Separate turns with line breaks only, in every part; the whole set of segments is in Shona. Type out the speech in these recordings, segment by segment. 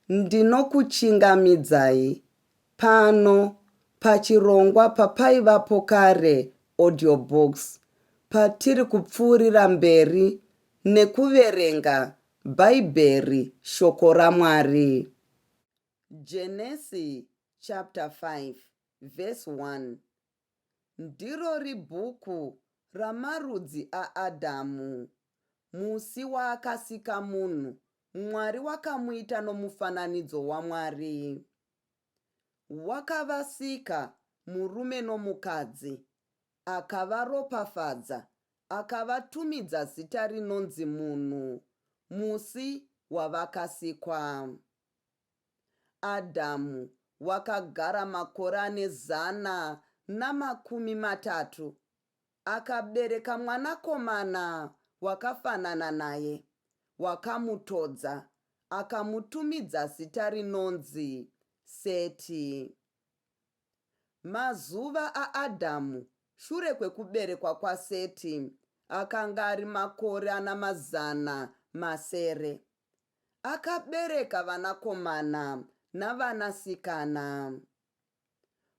Ndinokuchingamidzai pano pachirongwa paPaivapo Kare Audiobooks patiri kupfuurira mberi nekuverenga Bhaibheri Shoko raMwari. Genesi chapter 5 verse 1 Ndirori bhuku ramarudzi aAdhamu. Musi waakasika munhu, Mwari wakamuita nomufananidzo waMwari. Wakavasika murume nomukadzi, akavaropafadza, akavatumidza zita rinonzi munhu, musi wavakasikwa. Adhamu wakagara makore ane 130, akabereka mwanakomana wakafanana naye, wakamutodza, akamutumidza zita rinonzi Seti. Mazuva aAdhamu shure kwekuberekwa kwaSeti akanga ari makore ana 600. Akabereka vanakomana navanasikana.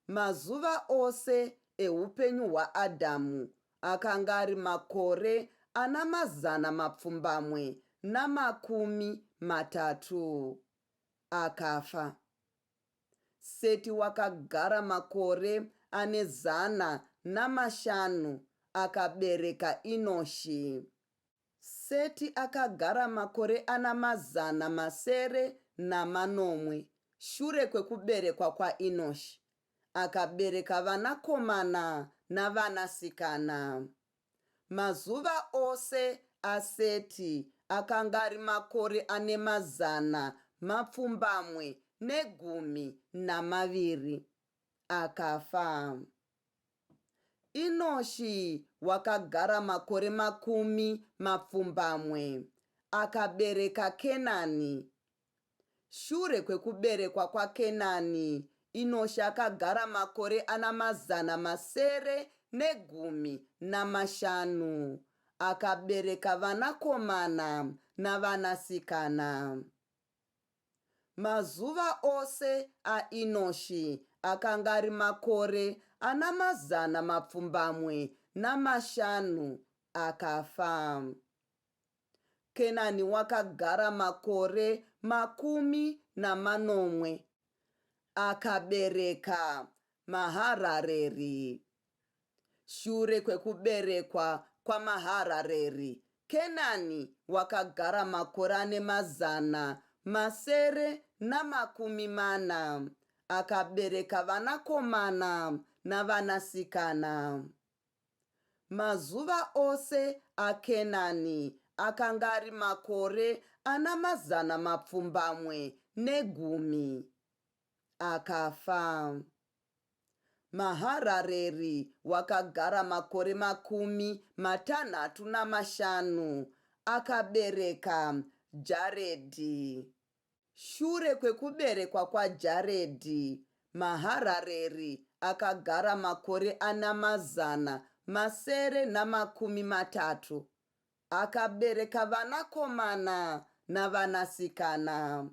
Mazuva ose eupenyu hwaAdhamu akanga ari makore ana 830. Akafa. Seti wakagara makore ane 105 akabereka Inoshi. Seti akagara makore ana 707 shure kwekuberekwa kwaEnoshi, akabereka vanakomana navanasikana. Mazuva ose aSeti akanga ari makore ane 812, akafa. Inoshi wakagara makore 80, akabereka Kenani. Shure kwekuberekwa kwaKenani, Inoshi akagara makore ana 715, akabereka vanakomana navanasikana. Mazuva ose aEnoshi akanga ari makore ana 805, akafa. Kenani wakagara makore 70, akabereka Maharareri. Shure kwekuberekwa kwaMaharareri, Kenani wakagara makore ane 640, akabereka vanakomana navanasikana. Mazuva ose aKenani akanga ari makore ana 810, akafa. Maharareri wakagara makore 65, akabereka Jaredhi. Shure kwekuberekwa kwaJaredhi, Maharareri akagara makore ana 630, akabereka vanakomana navanasikana.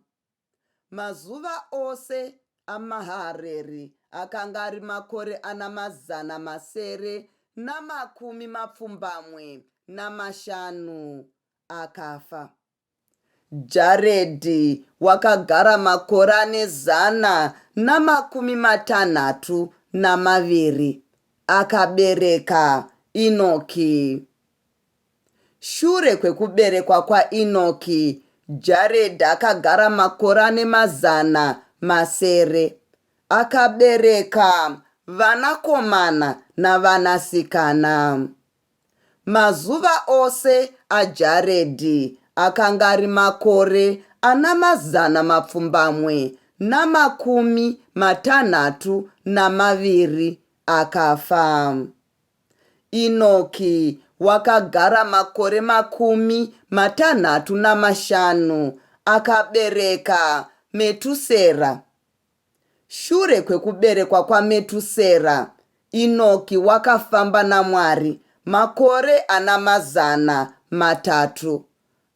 Mazuva ose aMaharareri akanga ari makore ana 785, akafa. Jaredhi wakagara makore ane 162, akabereka Inoki. Shure kwekuberekwa kwaEnoki, Jaredhi akagara makore ane 600, akabereka vanakomana navanasikana. Mazuva ose aJaredhi akanga ari makore ana 862, akafa. Inoki wakagara makore 65, akabereka Metusera. Shure kwekuberekwa kwaMetusera, Inoki wakafamba naMwari makore ana 300,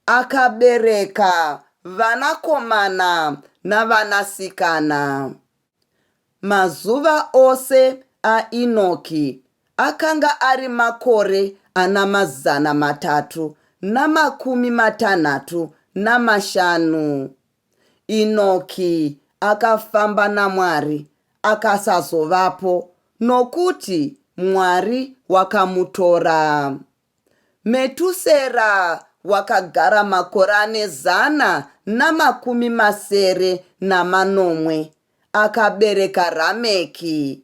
akabereka vanakomana navanasikana. Mazuva ose aEnoki akanga ari makore ana 365. Enoki akafamba naMwari akasazovapo, nokuti Mwari wakamutora. Metusera wakagara makore ane 177, akabereka Rameki.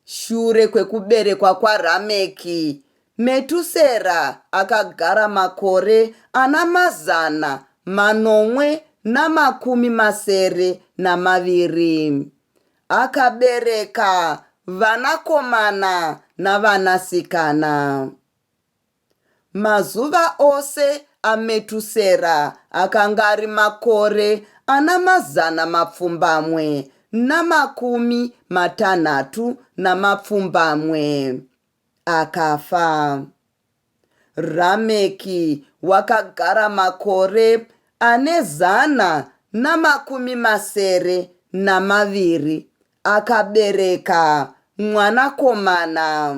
Shure kwekuberekwa kwaRameki, Metusera akagara makore ana 762, akabereka vanakomana navanasikana. Mazuva ose aMetusera akanga ari makore ana 867, akafa. Rameki wakagara makore ane 162, akabereka mwanakomana.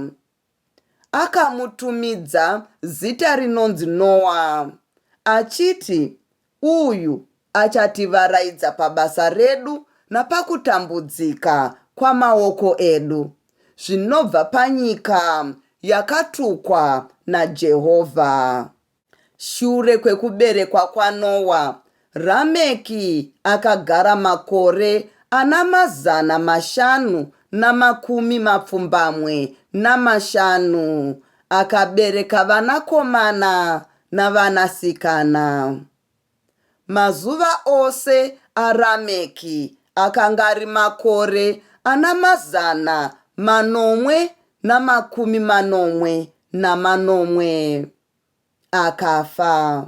Akamutumidza zita rinonzi Noa, achiti, Uyu achativaraidza pabasa redu napakutambudzika kwamaoko edu, zvinobva panyika yakatukwa naJehovha. Shure kwekuberekwa kwaNoa, Rameki akagara makore ana 585, akabereka vanakomana navanasikana. Mazuva ose aRameki akanga ari makore ana 797, akafa.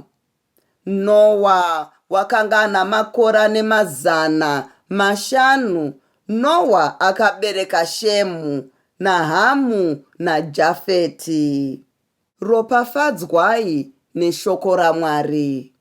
Noa wakanga ana makore ane 500, Noa akabereka Shemu, naHamu, naJafeti. Ropafadzwai neshoko raMwari.